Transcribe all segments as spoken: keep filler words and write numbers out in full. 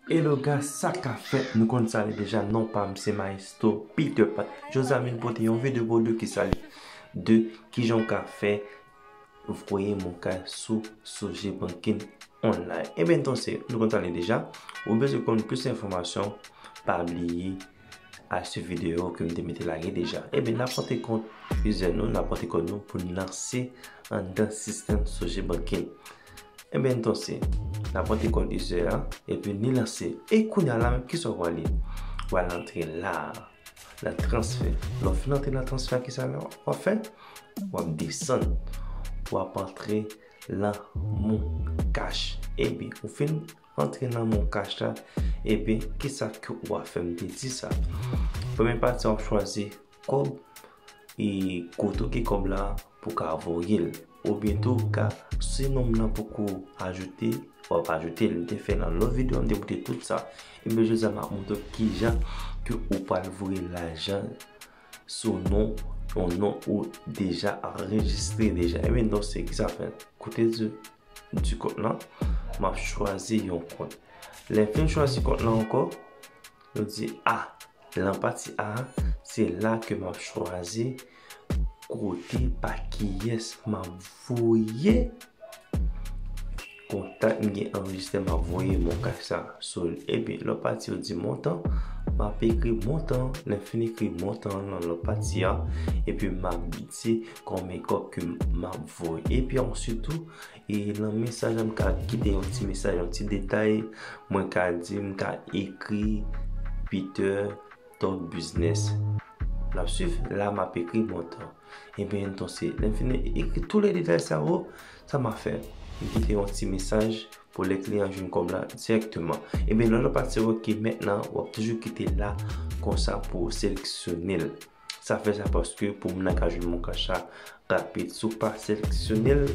Hello guys, sa k ap fèt? Nou konn sa li deja, non pa m se Maestro Peter Pan. Jodi a m vin pote yon videyo pou w de ki sa li, de kijan w ka fè voye monkach sou Sogebanking online. Ebyen, entonse, nou konn sa li deja, ou bezwen konn plis enfòmasyon, pa bliye al swiv videyo ke m te mete lage deja. Ebyen, n ap rantre kòd user nou, n ap rantre kòd nou pou n lanse anndan sistèm Sogebanking. Ebyen, entonse, n ap rantre kòd user a, epi ni lanse. E kounye a la menm, kisa w prale? W al antre la, nan transfè. Lè w fin antre nan transfè, kisa w ap fè? W ap desann. W ap antre nan monkach. Ebyen, ou fin antre nan monkach la, ebyen, kisa ke w ap fè? M te di sa. Premye pati, w ap chwazi kòb, e kote w gen kòb la pou w ka voye l. Oubyen tou, w ka, si nonm nan poko ajoute, w ap ajoute l. M te fè nan lòt videyo, m te montre tout sa. Ebyen, jodi a, m ap montre w kijan ke ou pral voye lajan sou non, yon non ou deja anrejistre deja. Ebyen, donk, se kisa fè? Kote di, di kont lan, m ap chwazi yon kont. Lè m fin chwazi kont lan ankò, nou di A. Nan pati A, se la ke m ap chwazi kote pa kiyès m ap voye kontak m gen anrejistre, m ap voye monkach sa sou li. Epi, lòt pati yo di montan, m ap ekri montan, lè m fin ekri montan nan lòt pati a, epi m ap di konbyen kòb ke m ap voye. Epi answit tou, e nan mesaj la, m ka kite yon ti mesaj, yon ti detay, mwen ka di, m ka ekri Peter Talk Business. N ap swiv, la m ap ekri montan. Ebyen, entonse, lè m fin ekri tout lè detay sa yo, sa m ap fè? M kite yon ti mesaj pou lè kliyan jwenn kòb la dirèkteman. Ebyen, lè w pase, oke, mentnan, w ap toujou kite la konsa pou w seleksyone l. Sa fè sa paske pou moun nan ka jwenn monkach la rapid. Si w pa seleksyone l,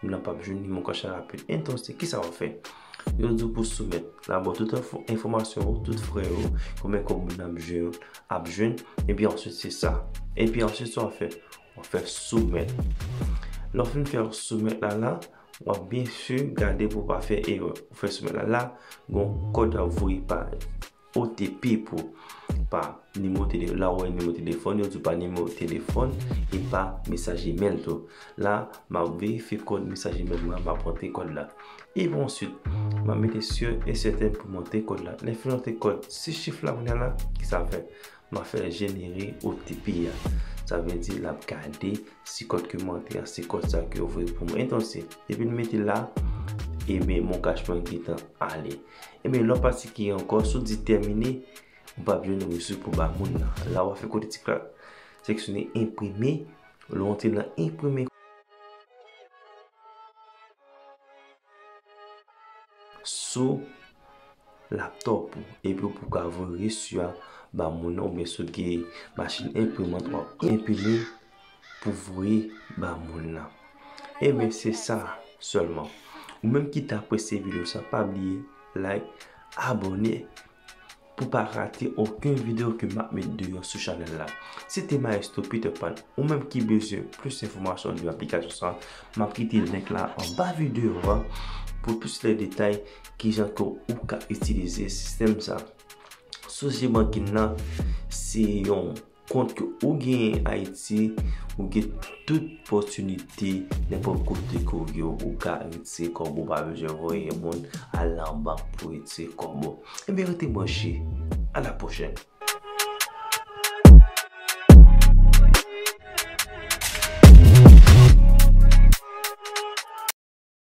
moun nan p ap jwenn monkach la rapid. Entonse, kisa w ap fè? Yo di w pou soumèt. L ap ba w tout enfò-, enfòmasyon ou, tout frè yo, konbyen kòb moun nan ap jwenn, ap jwenn, epi answit se sa. Epi answit sa w ap fè, w ap fè soumèt. Lè w fin fè soumèt la la, w ap byen si gade pou w pa fè erè. Ou fè soumèt la la, gon kòd ap voye pa O T P pou, pa nimewo tele-, la w wè nimewo telefòn, yo di w pa nimewo telefòn, e pa mesaj imèl tou. La, m ap verifye kòd mesaj imèl mwen, m ap rantre kòd la. Epi answit, m ap mete si e sèten pou m rantre kòd la. Lè m fin rantre kòd sis chif la kounye a la, kisa m fè? M ap fè jenere O T P a. Sa vle di l ap gade si kòd ke m rantre a se kòd sa ke yo voye pou mwen. Entonse, depi m mete la, ebyen, monkach mwen gentan ale. Ebyen, lòt pati ki ankò, si w di tèmine, ou p ap jwenn resi pou ba moun nan. La, w ap fè kote ti krak seleksyone enprime, lè w antre nan enprime sou laptòp ou, epi pou w ka voye resi a ba moun nan, oubyen si w gen machin enprimant, w ap enprime pou voye ba moun nan. Ebyen, se sa sèlman. Ou menm ki t apresye videyo sa, pa bliye like, abòne, pou pa rate okenn videyo ke m ap met deyò sou chanèl la. Se te Maestro Peter Pan. Ou menm ki bezwen plis enfòmasyon de aplikasyon sa, m ap kite link la anba videyo a pou plis lè detay kijan ke ou ka itilize sistèm sa. Sogebanking nan, se yon kont ke ou genyen Ayiti, ou gen tout opòtinite, nenpòt kote ke ou ye, ou ka retire kòb, ou pa bezwen voye moun al nan bank pou retire kòb ou. Ebyen, rete branche. À la prochaine.